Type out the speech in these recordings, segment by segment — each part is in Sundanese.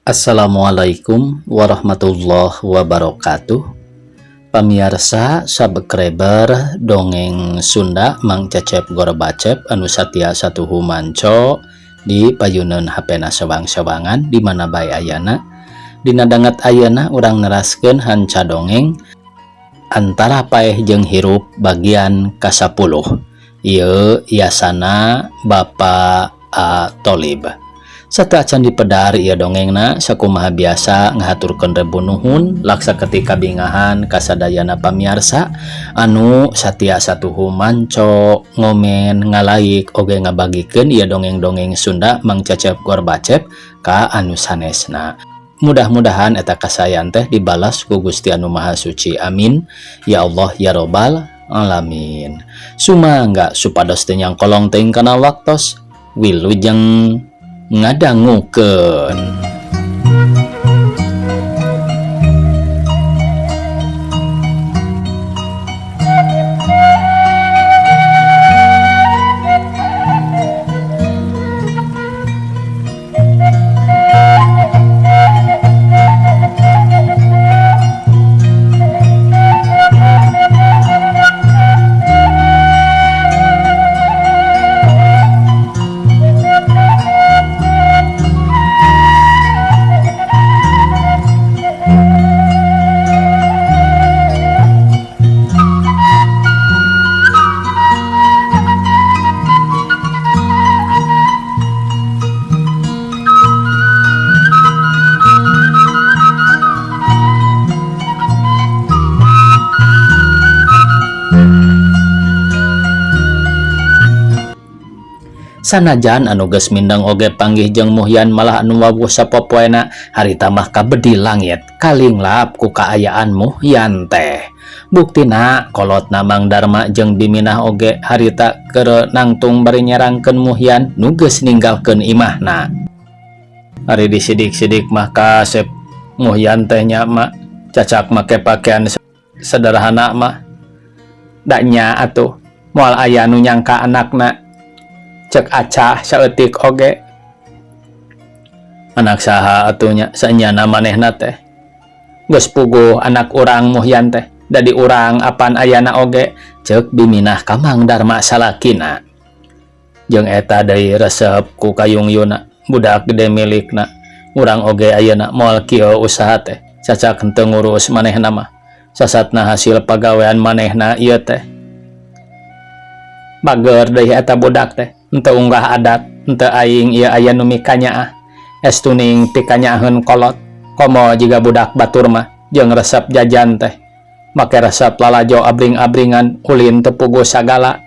Assalamualaikum warahmatullahi wabarakatuh. Pamiarsa subscriber dongeng Sunda Mang Cecep Gorbacep anu satia satuhu manco di payuneun HP na sewang-sewangan di mana bae ayana. Dina danget ayeuna urang neraskeun hanca dongeng Antara Paeh jeung Hirup bagian ka-10. Ieu yasana Bapak A Tolib. Sateuacan dipedar ieu dongengna, sakumaha biasa ngahaturkeun rebu nuhun laksa ketika bingahan kasadayana pamiarsa anu satia satuhu manco, ngomen, ngalaik, oge ngabagikeun ieu dongeng-dongeng Sunda Mang Cecep Gorbacep ka anu sanesna. Mudah-mudahan eta kasayan teh dibalas ku Gusti Anu Maha Suci. Amin ya Allah ya Robbal alamin. Sumangga supados teu nyangkolong teuing kana waktos. Wilujeng ngadangukeun. Sanajan anu geus mindeng oge panggih jeung Muhyan malah anu wawuh sapopoena harita mah kabedi langit kalinglap ku kaayaan Muhyan teh. Buktina kolotna Mang Darma jeung Biminah oge harita keur nangtung bari nyerangkeun Muhyan nu geus ninggalkeun imahna. Ari disidik-sidik mah kasep Muhyan teh nya mak cacak make pakaian sederhana mah. Da nya atuh moal aya nu nyangka anakna. Cek acah saeutik oge. Anak saha atuh nya sanyana manehna teh. Geus puguh anak urang Muhyan teh, da di urang apan ayana oge, cek Biminah ka Mang Darma salakina. Jeung eta deui resep ku kayung yuna, budak gede milikna. Urang oge ayeuna moal kieu usaha teh, cacak henteu ngurus manehna mah. Sasatna hasil pagawean manehna ieu teh. Bager deui eta budak teh. Henteu unggah adat, henteu aing ieu aya nu mikanyaah. Estuning pikanyaaheun kolot, komo jiga budak batur mah jeung resep jajan teh. Make resep lalajo abring-abringan ulin teu puguh sagala.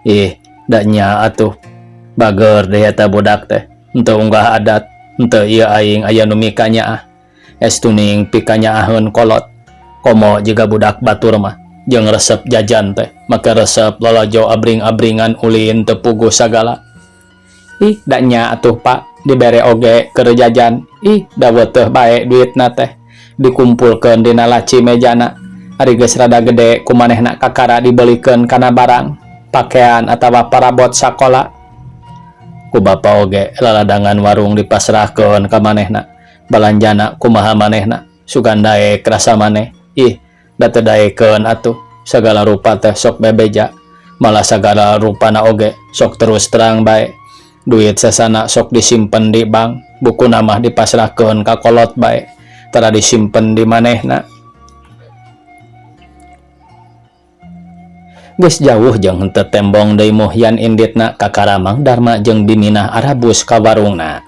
Ih, da nya atuh. Bager deui eta budak teh, henteu unggah adat, henteu ieu aing aya nu mikanyaah. Estuning pikanyaaheun kolot, komo jiga budak batur mah jeung resep jajan teh, make resep lalajo abring-abringan ulin teu puguh sagala. Ih, da nya atuh Pak, dibere oge keur jajan. Ih, da weteuh bae duitna teh. Dikumpulkeun dina laci mejana. Ari geus rada gede ku manehna kakara dibelikeun kana barang, pakaian atawa parabot sakola. Ku bapa oge laladangan warung dipasrahkeun ka manehna. Balanjana kumaha manehna, sugan daek rasa maneh. Ih, da teu daekeun atuh. Sagala rupa teh sok bebeja, malah sagala rupana oge sok terus terang bae. Duit sesana sok disimpen di bank, buku mah dipasrahkeun ka kolot bae, tara disimpen di manehna. Geus jauh jeung henteu tembong deui Muhyan inditna kakara Mang Darma jeung Biminah arabus ka warungna.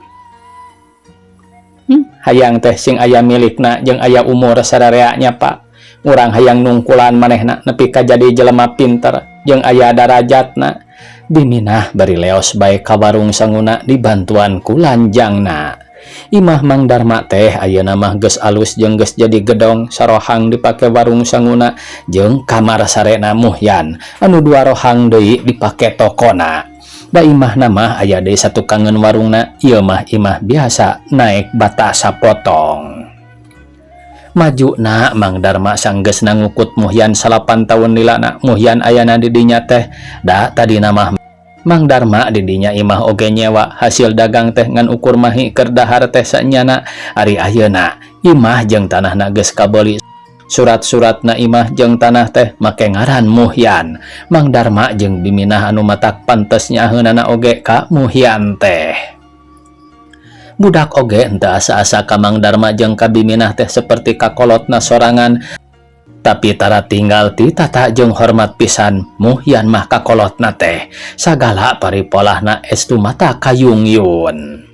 Hayang teh sing aya milikna jeung aya umur sararea nya Pak. Urang hayang nungkulan manehna nepi ka jadi jelema pinter jeung aya darajatna. Biminah bari leos bae ka warung sanguna dibantuan ku lanjangna. Imah Mang Darma teh ayeuna mah geus alus jeung geus jadi gedong sarohang dipake warung sanguna jeung kamar sarena Muhyan anu dua rohang deui dipake tokona. Da imahna mah aya deui satukangeun warungna, ieu mah imah biasa naek bata sapotong. Majuna Mang Darma sanggeus ngukut Muhyan 9 tahun lilana Muhyan ayana di dinya teh da tadina mah Mang Darma di dinya imah oge nyewa hasil dagang teh ngan ukur mahi keur dahar teh sanyana. Ari ayeuna imah jeung tanahna geus kabeuli, surat-suratna imah jeung tanah teh make ngaran Muhyan. Mang Darma jeung Biminah anu matak pantes nyaaheunana oge ka Muhyan teh. Budak oge henteu asa-asa ka Mang Darma jeung ka Biminah teh seperti kakolotna sorangan, tapi tara tinggal ti tata jeung hormat pisan Muhyan mah kakolotna teh. Sagala paripolahna estu mata kayungyun.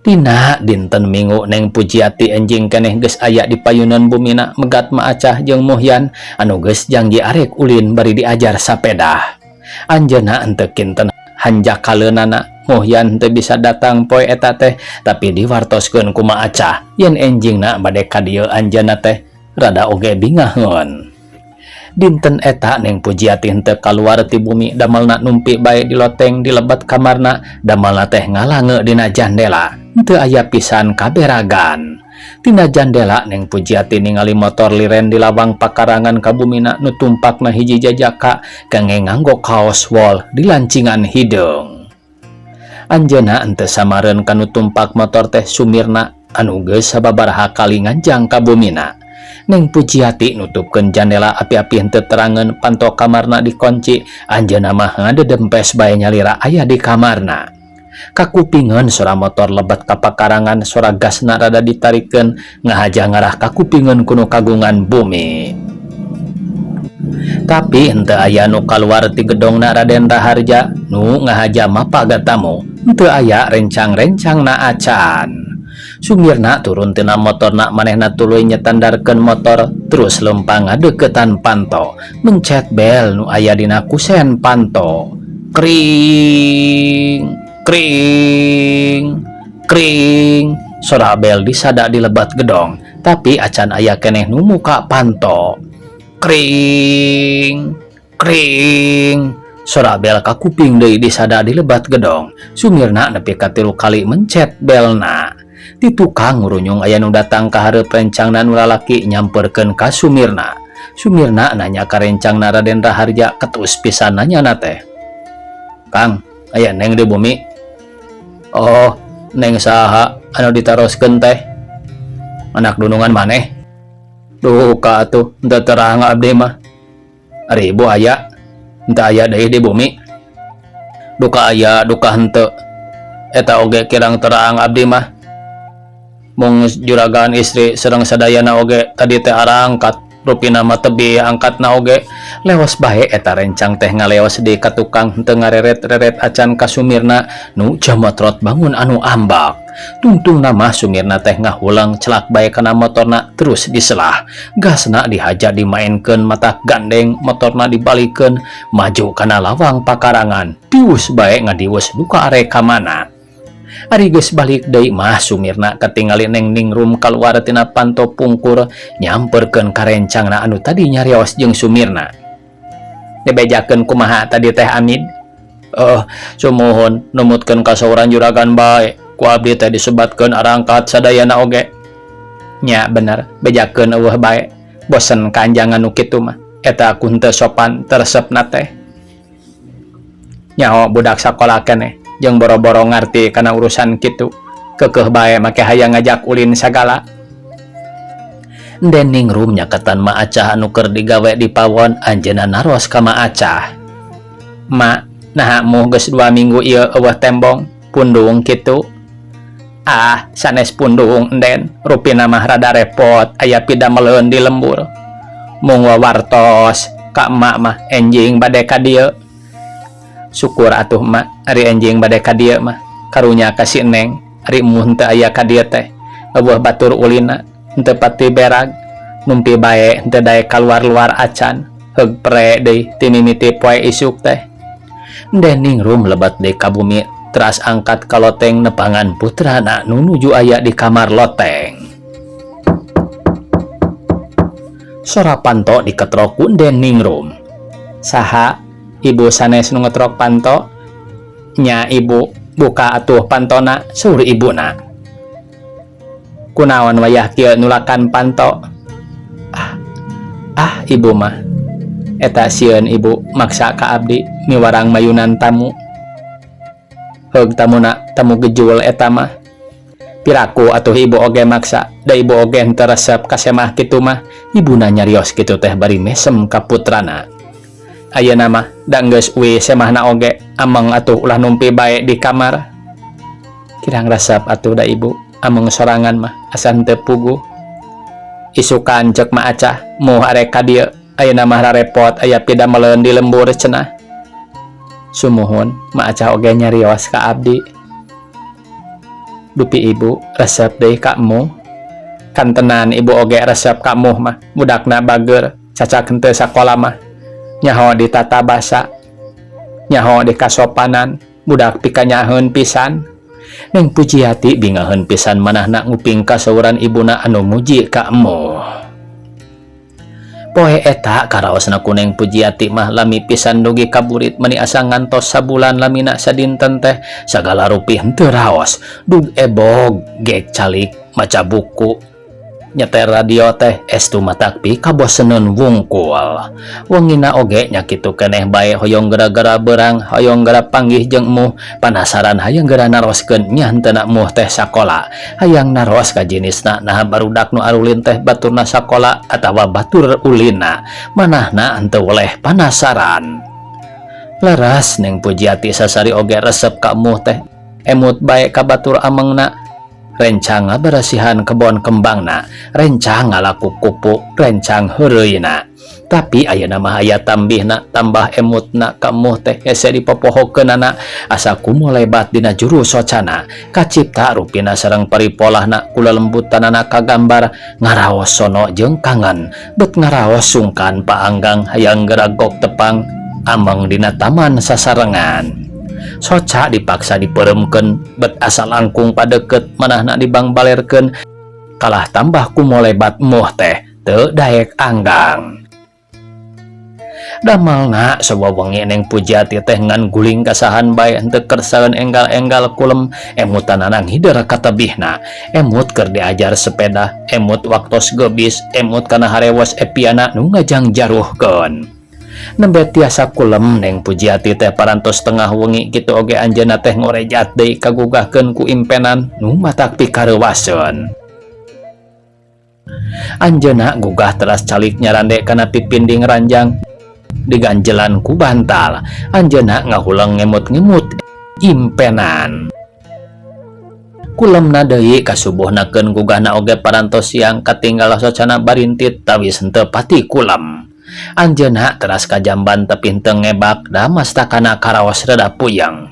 Dina dinten Minggu, Neng Pujiati enjing keneh geus aya di payunan bumina megat Ma Acah jeung Muhyan anu geus janji arek ulin bari diajar sapedah. Anjeunna henteu kinten hanjakaleunana Muhyan teu bisa datang poe eta teh, tapi diwartoskeun ku Ma Acah yen enjingna bade ka dieu. Anjeunna teh rada oge bingaheun. Dinten eta Neng Pujiati henteu kaluar ti bumi, damelna numpi bae di loteng di lebet kamarna. Damelna teh ngalange dina jandela, henteu aya pisan kaberagan. Tina jandela Neng Pujiati ningali motor liren di lawang pakarangan ka bumina, nu tumpakna hiji jajaka kangge nganggo kaos wol di lancingan hideung. Anjeunna henteu samareun ka nu tumpak motor teh sumirna anu geus sababaraha kali nganjang ka bumina. Neng Pujiati nutupkeun jandela api-api henteu terangeun panto kamarna dikunci. Anjeunna mah ngadedempes bae nyalira aya di kamarna. Kakupingeun sora motor lebet ka pakarangan, sora gasna rada ditarikeun ngahaja ngarah kakupingeun ku nu kagungan bumi, tapi henteu aya nu kaluar ti gedongna Raden Raharja nu ngahaja mapag tamu. Henteu aya rencang-rencangna acan. Sumirna turun tina motorna, manehna tuluy nyetandarkeun motor terus lempang ngadeukeutan panto, mencet bel nu aya dina kusen panto. Kring kring kring, sora bel disada di lebet gedong, tapi acan aya keneh nu muka panto. Kring kring, sora bel kakuping deui disada di lebet gedong. Sumirna nepi ka tilu kali mencet belna. Di tukang ngurunyung aya nu datang ka hareup, rencangna nu lalaki nyamperkeun ka Sumirna. Sumirna nanya ka rencangna Raden Raharja, ketus pisan nanyana teh. "Kang, aya Neng di bumi?" "Oh, Neng saha anu ditaroskeun teh? Anak dunungan maneh?" "Duka atuh, henteu terang abdi mah." "Ari ibu aya?" "Henteu aya deui di bumi." "Duka aya duka henteu, eta oge kirang terang abdi mah. Mung juragan istri sareng sadayana oge tadi teh arangkat, rupina mah tebih angkatna oge." Leos bae eta rencang teh ngaleos di ka tukang, henteu ngareret-reret acan ka Sumirna nu jamotrot bangun anu ambak. Tungtungna mah Sumirna teh ngahulang celak bae kana motorna, terus diselah, gasna dihaja dimaenkeun mata gandeng, motorna dibalikeun maju kana lawang pakarangan, pius bae ngadiwes duka arek ka mana. Ari geus balik deui mah Sumirna katingali Neng Ningrum kaluar tina panto pungkur, nyamperkeun ka rencangna anu tadi nyarios jeung Sumirna. "Dibejakeun kumaha tadi teh, Amid?" "Oh, sumuhun, numutkeun kasauran juragan bae. Ku abdi teh disebatkeun arangkat sadayana oge." "Nya bener, bejakeun euweuh bae. Bosen kanjangan nu kitu mah. Eta ku henteu sopan teresepna teh. Nyaho budak sakola keneh jeung boro-boro ngarti kana urusan kitu, keukeuh bae make hayang ngajak ulin sagala." Ende Ningrum nyaketan Ma Acah anu keur digawe di pawon. Anjeunna naros ka Ma Acah, "Ma, naha mu geus 2 minggu ieu euweuh tembong? Pundung kitu?" "Ah, sanes pundung, Enden. Rupina mah rada repot, aya pidameleun di lembur. Mung wawartos ka emak mah enjing bade ka dieu." "Syukur atuh, Mak, ari enjing bade ka dieu mah. Karunya ka si Neng, ari emuh teu aya ka dieu teh euweuh batur ulina, henteu pati berag, numpi bae henteu daek kaluar-luar acan, heug pre deui ti mimiti poe isuk teh." Ende Ningrum lebet deui ka bumi, teras angkat ka loteng nepangan putrana nu nuju aya di kamar loteng. Sora panto diketrok ku Ende Ningrum. "Saha? Ibu sanes nu ngetrok panto?" "Nya, Ibu, buka atuh pantona," saur ibuna. "Kunaon wayah kieu nulakan panto?" "Ah, ah, Ibu mah eta sieun Ibu maksa ka abdi miwarang mayunan tamu." Heug tamuna tamu gejul eta mah. Piraku atuh ibu oge maksa, da ibu oge henteu resep ka semah kitu mah, ibuna nyarios kitu teh bari mesem ka putrana. Ayeuna mah da geus uih semahna oge, ameng atuh ulah numpi bae di kamar. Kirang resep atuh da ibu, ameng sorangan mah asa henteu puguh. Isukan cek Ma Acah, muh arek ka dieu, ayeuna mah rarepot aya pidameleun di lembur cenah. Sumuhun, Ma Acah oge nyarios ka abdi. Dupi ibu resep deui ka emuh. Kantenan ibu oge resep ka emuh mah, budakna bager, cacak henteu sakola mah. Nyaho di tata basa, nyaho di kasopanan, budak pikanyaheun pisan. Neng Pujiati bingaheun pisan manahna nguping kasauran ibuna anu muji ka emuh. Poe eta karaosna ku Neng Pujiati mah lami pisan dugi ka burit meni asa ngantos sabulan lamina sadinten teh sagala rupi henteu raos dug ebog gek calik maca buku nyeter radio teh estu matak pikaboseneun wungkul. Wengina oge nya kitu keneh bae hoyong gara-gara berang hoyong gara panggih jeung emuh panasaran hayang geura naroskeun nya henteu na emuh teh sakola hayang naros ka jenisna naha barudak nu arulin teh baturna sakola atawa batur ulina manahna henteu weleh panasaran. Leres Neng Pujiati sasari oge resep ka emuh teh emut bae ka batur amengna rencang ngaberesihan kebon kembangna rencang ngalaku kupu rencang heureuyna. Tapi ayeuna mah aya tambihna tambah emutna ka emuh teh hese dipopohokeunana asa kumolebat dina juru socana kacipta rupina sareng paripolahna kula lembutanana kagambar ngaraos sono jeung kangen bet ngaraos sungkan paanggang hayang geragok tepang ameng dina taman sasarengan. Soca dipaksa dipeuremkeun bet asa langkung padeket manahna dibangbalerkeun kalah tambah kumolebat emuh teh teu daek anggang. Damalna sawawengi Neng Pujiati teh ngan guling kasahan bae henteu kersaeun enggal-enggal kulem emutanana ngider katebihna emut keur diajar sepeda emut waktos gebis emut kana harewos Epiana nu ngajangjaruhkeun. Nembe tiasa kulem Neng Pujiati teh parantos tengah wengi kitu oge anjeunna teh ngorejat deui kagugahkeun ku impenan nu matak pikareuwaseun. Anjeunna gugah teras calik nyarande kana pipinding ranjang diganjelan ku bantal anjeunna ngahuleng ngemut-ngemut impenan. Kulemna deui kasubuhnakeun gugahna oge parantos siang katinggal socana barintit tawis henteu pati kulem. Anjeunna teras kajamban tapi henteu ngebak da mastakana karaos rada puyeng.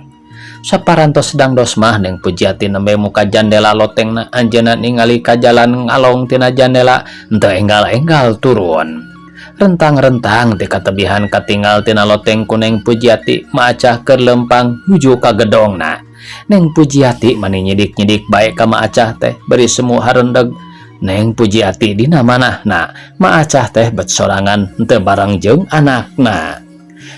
Saparantos dangdos mah Neng Pujiati nembe muka jandela lotengna anjeunna ningali ka jalan ngalong tina jandela henteu enggal-enggal turun. Rentang-rentang ti katebihan katinggal tina loteng ku Neng Pujiati maacah keur lempang nuju ka gedongna. Neng Pujiati mani nyidik-nyidik bae ka maacah teh bari semu harendeg. Neng Pujiati dina manahna maacah teh bet sorangan henteu bareng jeung anakna.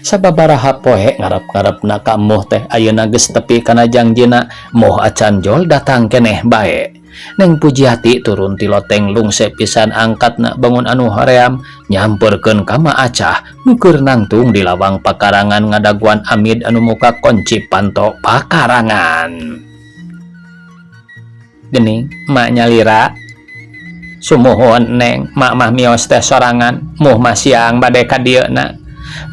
Sababaraha poe ngarep-ngarepna ka emuh teh ayeuna geus tepi kana jangjina moh acan jol datang keneh bae. Neng Pujiati turun ti loteng lungse pisan angkatna bangun anu hoream nyamperkeun ka maacah nu keur nangtung di lawang pakarangan ngadaguan Amid anu muka kunci panto pakarangan. Gening mak nyalira sumuhun Neng mak mah mios teh sorangan muh mah siang bade ka dieu na.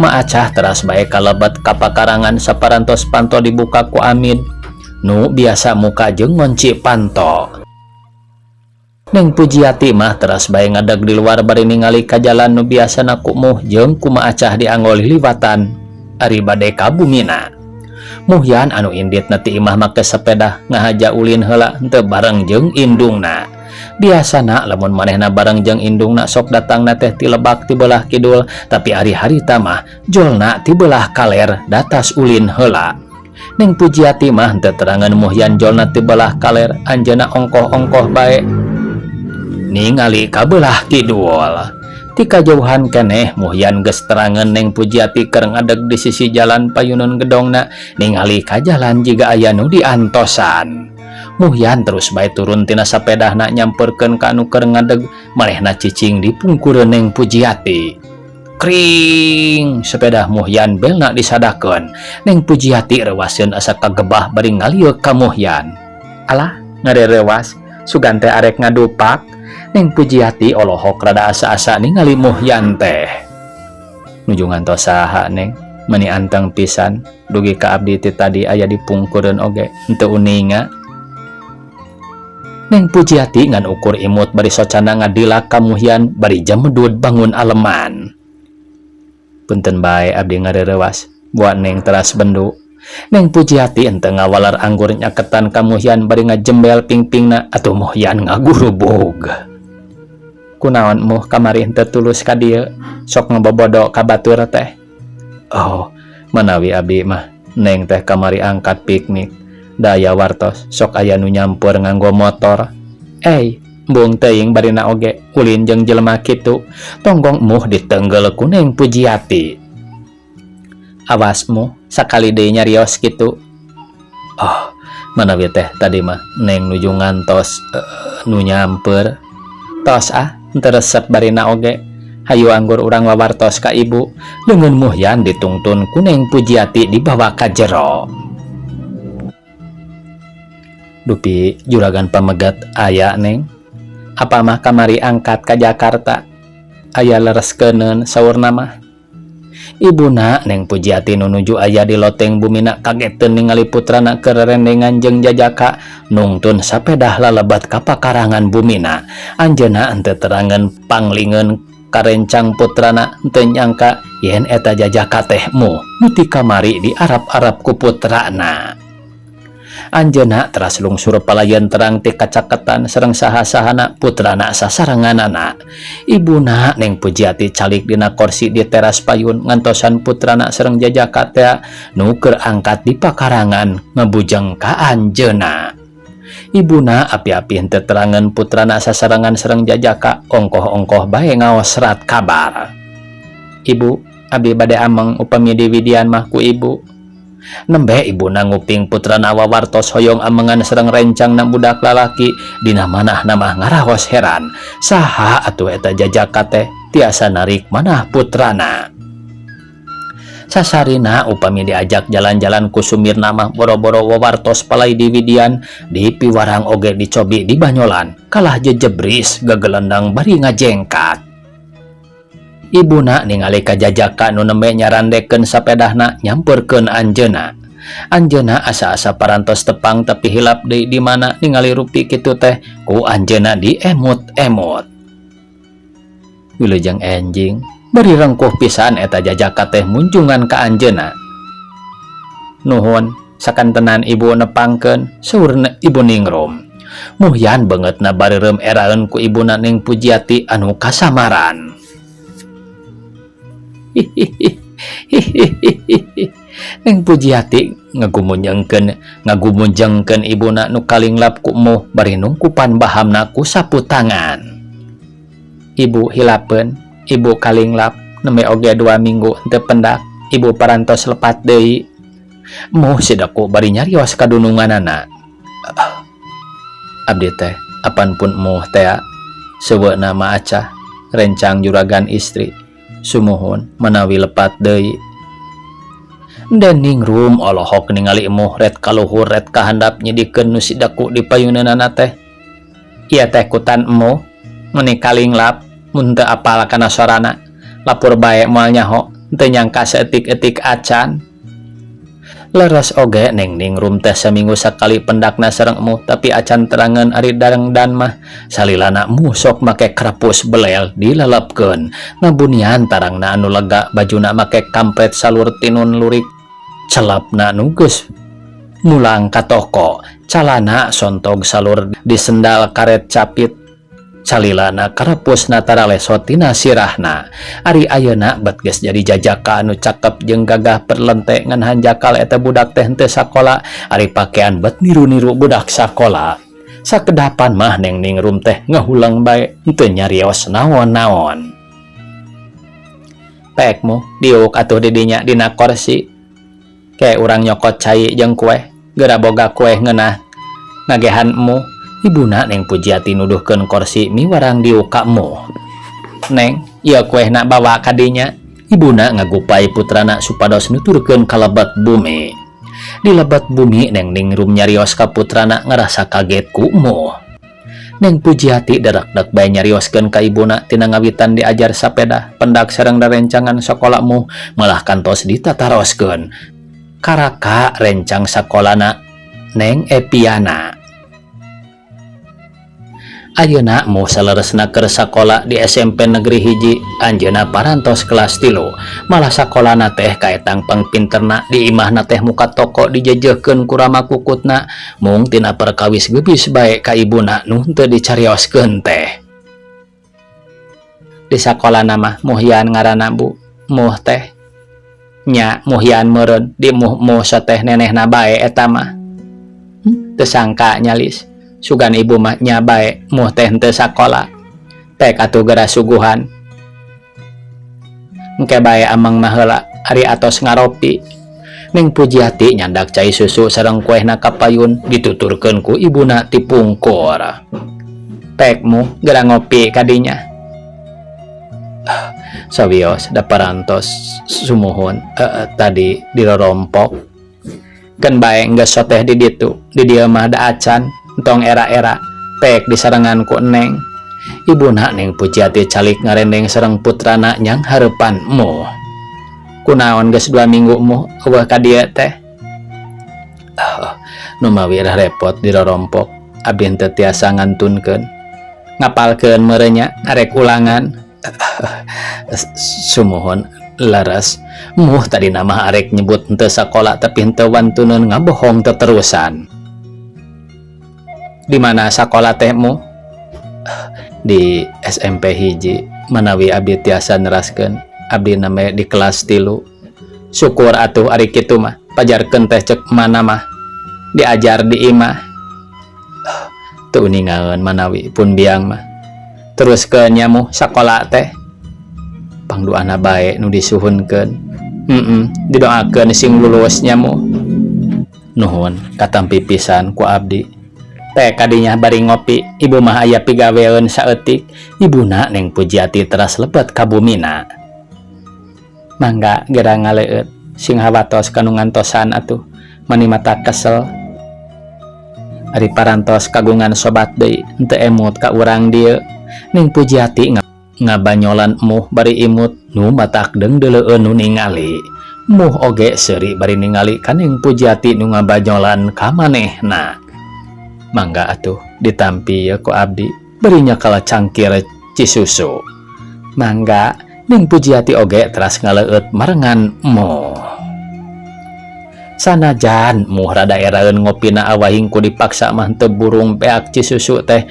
Maacah teras bae kalebet ka pakarangan saparantos panto dibuka ku Amid nu biasa muka jeung ngonci panto. Neng Pujiati mah teras bae ngadeg di luar bari ningali ka jalan nu biasana ku muh jeung ku maacah dianggo liliwatan ari bade ka bumina. Muhyan anu inditna ti imah make sepeda ngahaja ulin heula henteu bareng jeung indungna. Biasana lamun manehna bareng jeung indungna sok datangna teh ti lebak ti belah kidul tapi ari harita mah jolna ti belah kaler datas ulin heula. Neng Pujiati mah henteu terangan Muhyan jolna ti belah kaler anjeunna ongkoh-ongkoh bae ningali ka belah kidul. Ti kajauhan keneh Muhyan geus terangan Neng Pujiati keur ngadeg di sisi jalan payunun gedongna ningali ka jalan jiga aya nu diantosan. Muhyan terus bae turun tina sapedahna nyamperkeun ka anu keur ngadeg manehna cicing di pungkureun Neng Pujiati. Kring sepeda Muhyan belna disadakeun. Neng Pujiati rewaseun asa kagebah bari ngalieuk ka Muhyan. Alah, ngarerewas, sugan teh arek ngadupak. Neng Pujiati olohok rada asa-asa ningali Muhyan teh. Nuju ngantos saha, Neng? Meni anteng pisan dugi ka abdi ti tadi aya di pungkureun oge henteu uninga. Neng Pujiati ngan ukur imut bari socana ngadilak ka Muhyan bari jamedud bangun aleman. Punten bae abdi ngarerewas, buat Neng teras bendu. Neng Pujiati henteu ngawaler anggur nyaketan ka Muhyan bari ngajembel pingpingna atuh Muhyan ngagurubug. Kunaon Muh kamari henteu tulus ka dieu, sok ngebobodo ka batur teh? Oh, manawi abdi mah Neng teh kamari angkat piknik. Daya wartos sok aya nu nyampur nganggo motor. Ey, embung teuing barina oge ulin jeung jelema kitu. Tonggong Muh ditenggel ku Neng Pujiati. Awas Muh, sakali deui nyarios kitu. Oh, manawi teh tadi mah Neng nuju ngantos nu nyamper. Tos ah, henteu resep barina oge. Hayu anggur urang wawartos ka ibu. Leungeun Muhyan ditungtun ku Neng Pujiati dibawa ka jero. Dupi juragan pamegat aya, Neng? Apa mah kamari angkat ka Jakarta. Aya lereskeuneun saurna mah. Ibuna Neng Pujiati nu nuju aya di loteng bumina kageteun ningali putrana keur rerendengan jeung jajaka nungtun sapedah lalebat ka pakarangan bumina. Anjeunna henteu terangeun panglingeun karencang putrana, henteu nyangka yen eta jajaka teh Muh nu ti kamari diarap-arap ku putrana. Anjeunna teras lungsur palayan terang ti kacaketan sareng saha-sahana putrana sasarenganana. Ibuna Neng Pujiati calik dina korsi di teras payun ngantosan putrana sareng jajaka teh nu keur angkat di pakarangan ngabujeng ka anjeunna. Ibuna api-api henteu terangeun putrana sasarengan sareng jajaka, ongkoh-ongkoh bae ngaos serat kabar. Ibu, abdi bade ameng upami diwidian mah ku ibu. Nembe ibuna nguping putrana wawartos hoyong amengan sareng rencangna budak lalaki, dina manahna mah ngaraos heran. Saha atuh eta jajaka teh tiasa narik manah putrana. Sasarina upami diajak jalan-jalan ku sumirna mah boro-boro wawartos palai diwidian, di piwarang oge dicobi di banyolan kalah jejebris gagelendang bari ngajengkat. Ibuna ningali ka jajaka nu nembe nyarandekeun sapedahna nyamperkeun anjeunna. Anjeunna asa-asa parantos tepang tapi hilap deui di mana ningali rupi kitu teh ku anjeunna diemut-emut. Wilujeng enjing, bari rengkuh pisan eta jajaka teh munjungan ka anjeunna. Nuhun, sakantenan ibu nepangkeun, saurna ibu ningrum. Muhyan beungeutna bareureum eraeun ku ibuna Neng Pujiati anu kasamaran. Neng Pujiati ngagumunjengkeun ibuna nu kalinglap ku Muh bari nungkupan bahamna ku sapu tangan. Ibu hilapeun, ibu kalinglap nembe oge 2 minggu henteu pendak, ibu parantos lepat deui. Muh sidaku bari nyarios kadununganana. Abdi teh apan pun Muh tea seueuna mah acah rencang juragan istri. Sumuhun manawi lepat deui. Den ningrum olohok ningali Muh ret kaluhur ret kahandap nyidikeun nu sidaku di payuneunana teh. Ieu teh kutan Emuh meuni kalinglap mun teu apal kana sorana. Lapur bae moal nyaho, teu nyangka saeutik-eutik acan. Leres oge Neng Ningrum teh saminggu sakali pendakna sareng Emuh tapi acan terangeun ari darengdan mah salilana Emuh sok make krapus belel dilelepkeun. Ngabunian tarangna anu lega, bajuna make kampret salur tinun lurik, celapna nu geus mulang ka toko, calana sontog salur di sendal karet capit, calilana karapusna taralesot tina sirahna. Ari ayeuna bet geus jadi jajaka anu cakep jeung gagah perlente ngan hanjakal eta budak teh henteu sakola, ari pakean bet niru-niru budak sakola. Sakedapan mah Neng Ningrum teh ngahulang bae henteu nyarios naon-naon. Pek Muh diuk atuh di dinya dina korsi. Ke urang nyokot cai jeung kueh, geura boga kueh ngeunah ngagehan Emuh. Ibuna Neng Pujiati nuduhkeun korsi miwarang diuk ka Emuh. Neng, ieu kuehna bawa ka dinya. Ibuna ngagupai putrana supados nuturkeun ka lebet bumi. Di lebet bumi Neng Ningrum nyarios ka putrana ngarasa kaget ku Muh. Neng Pujiati darakdak bae nyarioskeun ka ibuna tina ngawitan diajar sapeda pendak sareng rerencangan sakola Muh malah kantos ditataroskeun. Karaka rencang sakolana Neng Epiana. Ayeuna Muh saleresna keur sakola di SMP Negeri 1, anjeunna parantos kelas 3. Malah sakolana teh kaetang pangpinterna, di imahna teh muka toko dijejehkeun ku rama kukutna mung tina perkawis geubis bae ka ibuna nu henteu dicarioskeun teh. Di sakolana mah Muhyan ngaranna, Bu. Muh teh nya Muhyan meureun di Muh Muh teh nenehna bae eta mah. Teu sangka nya, Lis. Sugan ibu mah nya bae Muh teh henteu sakola. Pek atuh geura suguhan. Engke bae ameng mah heula, ari atos ngaropi. Neng Pujiati nyandak cai susu sareng kuehna ka payun dituturkeun ku ibuna ti pungkur. Pek Muh, geura ngopi kadinya. Sawios da parantos sumuhun tadi dirorompok. Keun bae geus soteh di ditu, di dieu mah da acan. Entong era-era pek disarengan ku Neng. Ibuna Neng Pujiati calik ngarendeng sareng putrana nyang hareupan Muh. Kunaon geus 2 minggu Muh euweuh ka dieu teh? Oh, numawi repot dirorompok, abdi henteu tiasa ngantunkeun. Ngapalkeun meureun nya, arek ulangan. Sumuhun, leres. Muh tadi nama arek nyebut henteu sakola tapi henteu wantuneun ngabohong teterusan. Di mana sakola teh, Muh? Di SMP 1, manawi abdi tiasa neraskeun, abdi name di kelas 3. Syukur atuh ari kitu mah. Pajarkeun teh cek mana mah diajar di imah. Teu uningaeun manawi pun biang mah. Teruskeun nya, Muh, sakola teh. Pangdoana bae nu disuhunkeun. Didoakeun sing lulus nya, Muh. Nuhun, katampi pisan ku abdi. Teh kadinya bari ngopi, ibu mah aya pigaweun saeutik. Ibuna Neng Pujiati teras lebet ka bumina. Mangga gera ngaleueut, sing hawatos kanu ngantosan atuh, mani mata kesel. Ari parantos kagungan sobat deui, henteu emut ka urang dieu. Neng Pujiati ngabanyolan Muh bari imut nu matak deungdeuleueun nu ningali. Muh oge seuri bari ningali ka Neng Pujiati nu ngabanyolan ka manehna. Mangga atuh ditampi ye ku abdi, bari nyakal cangkir cisusu. Mangga. Neng Pujiati oge teras ngaleueut marengan Muh. Sanajan Muh rada eraeun ngopina awahing ku dipaksa mah teu burung beak cisusu teh.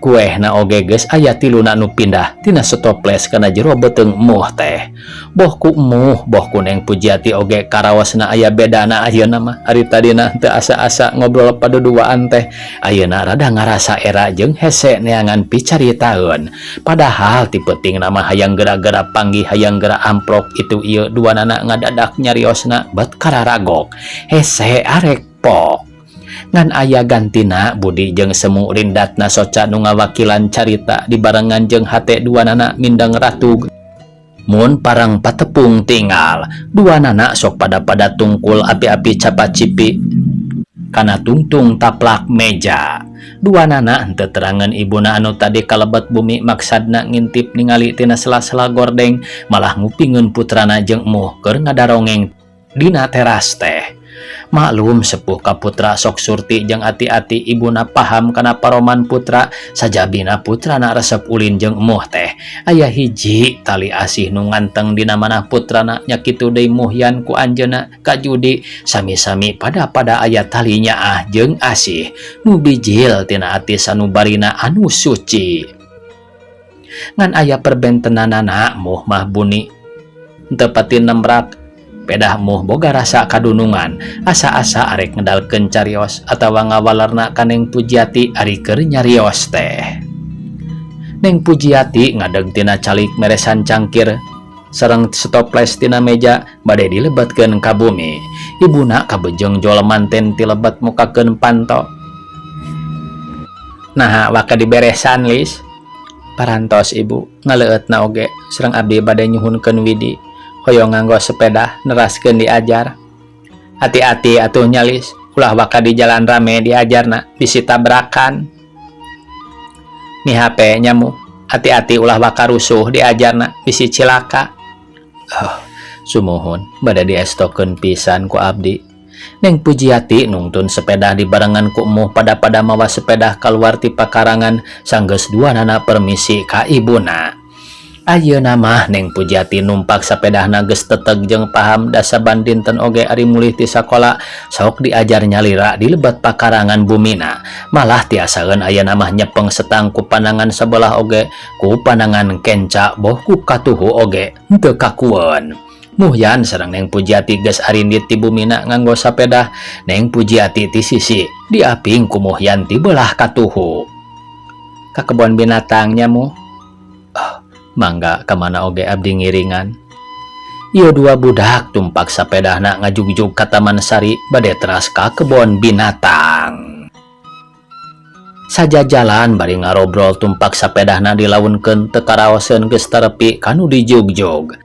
Kuehna oge geus aya tiluna nu pindah tina stoples kana jero beuteung Muh teh. Boh ku Muh, boh ku Neng Pujiati oge karaosna aya bedana ayeuna mah. Ari tadina teu asa-asa ngobrol paduduaan teh, ayeuna rada ngarasa era jeung hese neangan picaritaeun. Padahal ti peutingna mah hayang gera-gera panggih, hayang gera amplok itu ieu duanana ngadadak nyariosna bet kararagok. Hese arek pok. Ngan aya gantina budi jeung semu rindatna soca nu ngawakilan carita dibarengan jeung hate duanana mindeng ratug. Mun parang patepung tinggal, duanana sok pada-pada tungkul api-api capacipi kana tungtung taplak meja. Duanana henteu terangan ibuna anu tadi kalebet bumi maksadna ngintip ningali tina sela-sela gordeng malah ngupingeun putrana jeung Muh keur ngadarongeng dina teras teh. Maklum sepuh ka putra sok surti jeung ati-ati, ibuna paham kana paroman putra sajabina putrana resep ulin jeung Muh teh. Aya hiji tali asih nu nganteng dina manah putrana nya, kitu deui Muhyan ku anjeunna ka Judi, sami-sami pada-pada aya tali nyaah jeung asih nu bijil tina ati sanubarina anu suci. Ngan aya perbentenanana, Muh mah buni teu pati nembrak. Pedah Muh boga rasa kadunungan, asa-asa arek ngedalkeun carios atawa ngawalerna ka Neng Pujiati ari keur nyarios teh. Neng Pujiati ngadeg tina calik meresan cangkir sareng stoples tina meja bade dilebetkeun ka bumi. Ibuna kabejeng jol manten ti lebet mukakeun panto. Naha waka diberesan, Lis? Parantos ibu, ngaleueutna oge sareng abdi bade nyuhunkeun widi hoyong nganggo sepeda neraskeun diajar. Ati-ati atuh nya Lis, ulah waka di jalan rame diajarna bisi tabrakan. Mihape nya Muh, ati-ati ulah waka rusuh diajarna bisi cilaka. Oh, sumuhun bade diestokeun pisan ku abdi. Neng Pujiati nungtun sepeda dibarengan ku Emuh pada-pada mawa sepeda kaluar ti pakarangan sanggeus duanana permisi ka ibuna. Ayeuna mah Neng Pujiati numpak sepedahna geus teteg jeung paham da saban dinten oge ari mulih ti sakola sok diajar nyalira di lebet pakarangan bumina. Malah tiasaeun ayeuna mah nyepeng setang ku panangan sabelah oge ku panangan kenca boh ku katuhu oge henteu kakueun. Muhyan sareng Neng Pujiati geus arindit ti bumina nganggo sapedah. Neng Pujiati ti sisi diaping ku Muhyan ti beulah katuhu. Ka kebon binatang nya Muh. Oh, mangga ka mana oge abdi ngiringan. Ieu dua budak tumpak sapedahna ngajugjug ka Taman Sari bade teras ka kebon binatang. Sajajalan bari ngarobrol tumpak sapedahna dilaunkeun teu karaoseun geus tarepi kanu dijugjug.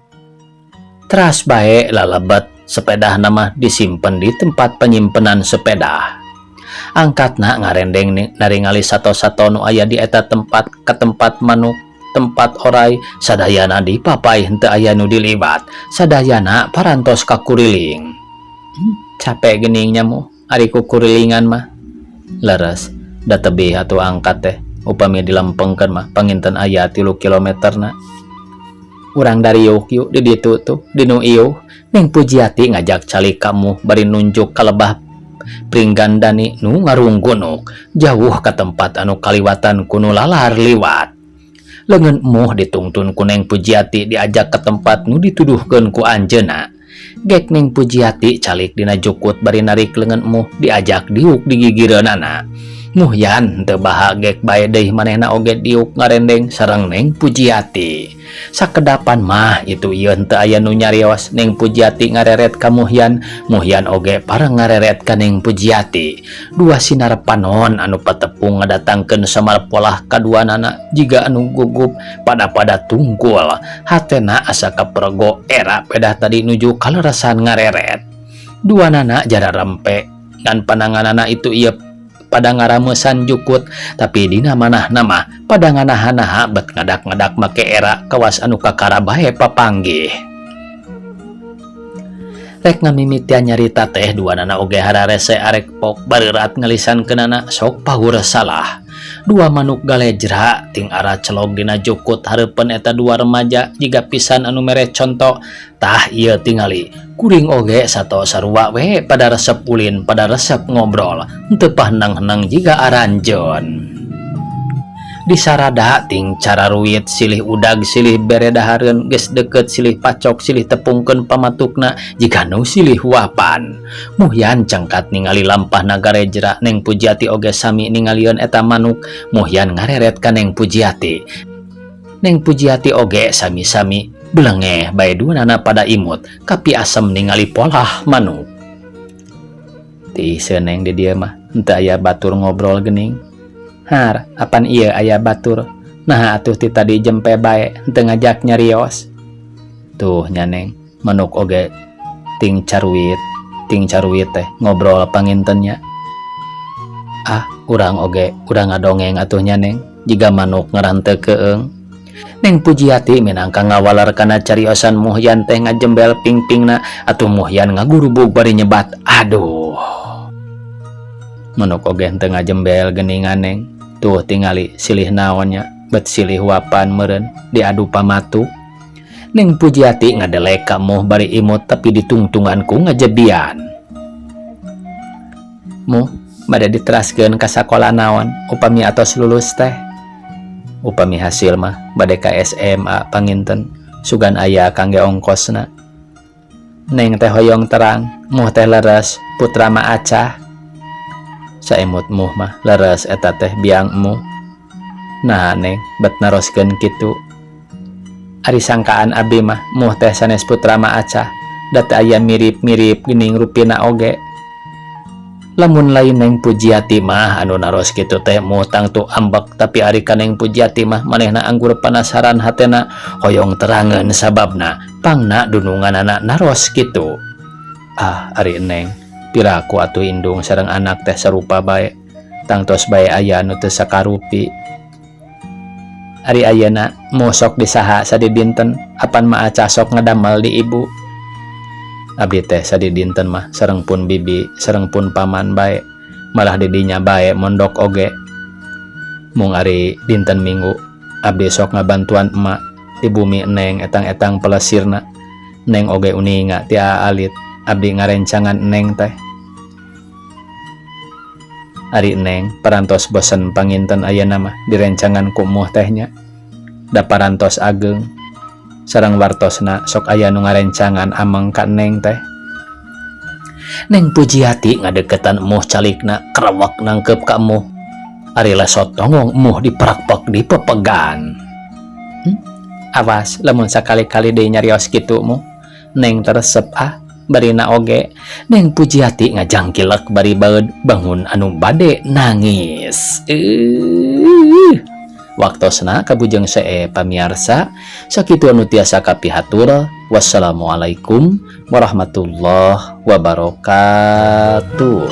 Teras bae lalebet sepedahna mah disimpen di tempat penyimpenan sepeda. Angkatna ngarendeng naringali sato-sato nu aya di eta tempat ka tempat manuk, tempat orai, sadayana dipapai henteu aya nu diliwat, sadayana parantos kakuriling. Capek geuning nya Muh, ari kukurilingan mah. Leres, da tebih atuh angkat teh, upami dilempengkeun mah panginten aya 3 kilometerna. Urang dariuk yuk di ditu tuh, di nu iuh. Neng Pujiati ngajak calik ka Muh bari nunjuk ka lebah Pringgandani nu ngarunggunuk jauh ka tempat anu kaliwatan ku nu lalar liwat. Leungeun Muh ditungtun ku Neng Pujiati diajak ke tempat nu dituduhkeun ku anjeunna. Gek Neng Pujiati calik dina jukut bari narik leungeun Muh diajak diuk di gigireunana. Muhyan teu baha gek bae deui manehna oge diuk ngarendeng sareng Neng Pujiati. Sakedapan mah itu ieu teu aya nu nyarios. Neng Pujiati ngareret ka Muhyan, Muhyan oge pareng ngareret ka Neng Pujiati. Dua sinar panon anu patepung ngadatangkeun samar polah kaduanana jiga anu gugup pada-pada tungkul. Hatena asa kapergo era pedah tadi nuju kaleresan ngareret. Duanana jara rempe ngan pananganana itu ieu pada ngaramesan jukut, tapi dina manah nama pada nganaha-naha bet ngadak-ngadak make era kawas anu kakara bae papanggih. Rek ngamimitian nyarita teh duanana oge hararese arek pok bareurat ngalisankeunana sok paur salah. Dua manuk galejra ting ara celog dina jukut hareupeun eta dua remaja jiga pisan anu mere conto. Tah ieu tingali kuring oge sato sarua we pada resep ulin pada resep ngobrol henteu pahenang-henang jiga aranjeun. Disarada ting cara ruit silih udag silih bere dahareun geus deukeut silih pacok silih tepungkeun pamatukna jiga nu silih huapan. Muhyan cengkat ningali lampahna garejra. Neng Pujiati oge sami ningalieun eta manuk. Muhyan ngareret ka Neng Pujiati. Neng Pujiati oge sami-sami belengeh bae duanana pada imut kapi asem ningali polah manuk. Tiiseun Neng di dieu mah henteu aya batur ngobrol geuning. Har, apan ieu aya batur. Naha atuh ti tadi jempe bae henteu ngajak nyarios. Tuh nya Neng, manuk oge ting caruit teh ngobrol pangintennya. Ah, urang oge urang ngadongeng atuh nya Neng, jiga manuk ngaran teu keung. Neng Pujiati minangka ngawaler kana cariosan Muhyan teh ngajembel pingpingna atuh Muhyan ngagurubug bari nyebat aduh. Manuk oge henteu ngajembel geuningan Neng. Tuh tingali silih naonnya bet silih huapan meureun diadu pamatuk. Neng Pujiati ngadelek ka Muh bari imut tapi ditungtungan ku ngajebian. Muh bade diteraskeun ka sakola naon upami atos lulus teh? Upami hasil mah bade ka SMA panginten sugan aya kangge ongkosna. Neng teh hoyong terang, Muh teh leres putra mah acah. Saemut Muh mah leres eta teh biang Muh. Nah Neng bet naroskeun kitu. Ari sangkaan abdi mah Muh teh sanes putra mah acah, da teu aya mirip-mirip geuning rupina oge. Lamun lain Neng Pujiati mah anu naros kitu teh moh tangtu ambek, tapi ari ka Neng Pujiati mah manehna anggur panasaran hatena hoyong terangeun sababna pangna dununganana naros kitu. Ah, ari Neng, piraku atuh indung sareng anak teh sarupa bae, tangtos bae aya anu teu sakarupi. Ari ayeuna moh sok di saha sadidinten, apan Maa sok ngadamel di ibu? Abdi teh sadidinten mah sareng pun bibi sareng pun paman bae, malah didinya bae mondok oge. Mung ari dinten Minggu abdi sok ngabantuan emak di bumi Neng etang-etang pelesirna. Neng oge uninga ti alit abdi ngarencangan Neng teh. Ari Neng parantos bosen panginten ayeuna mah direncangan ku Muh teh nya, da parantos ageng sareng wartosna sok aya nu ngarencangan ameng ka Neng teh. Neng Pujiati ngadeketan Emuh, calikna kerewek nangkep ka Emuh. Ari lesot tonggong Emuh diperakpek dipepegan. Awas lamun sakali-kali deui nyarios kitu mu, Neng teu resep ah. Barina oge Neng Pujiati ngajangkilek bari baeud bangun anu bade nangis. Waktosna kabujeng see, pamiarsa. Sakitu anu tiasa kapihatur. Wassalamualaikum warahmatullahi wabarakatuh.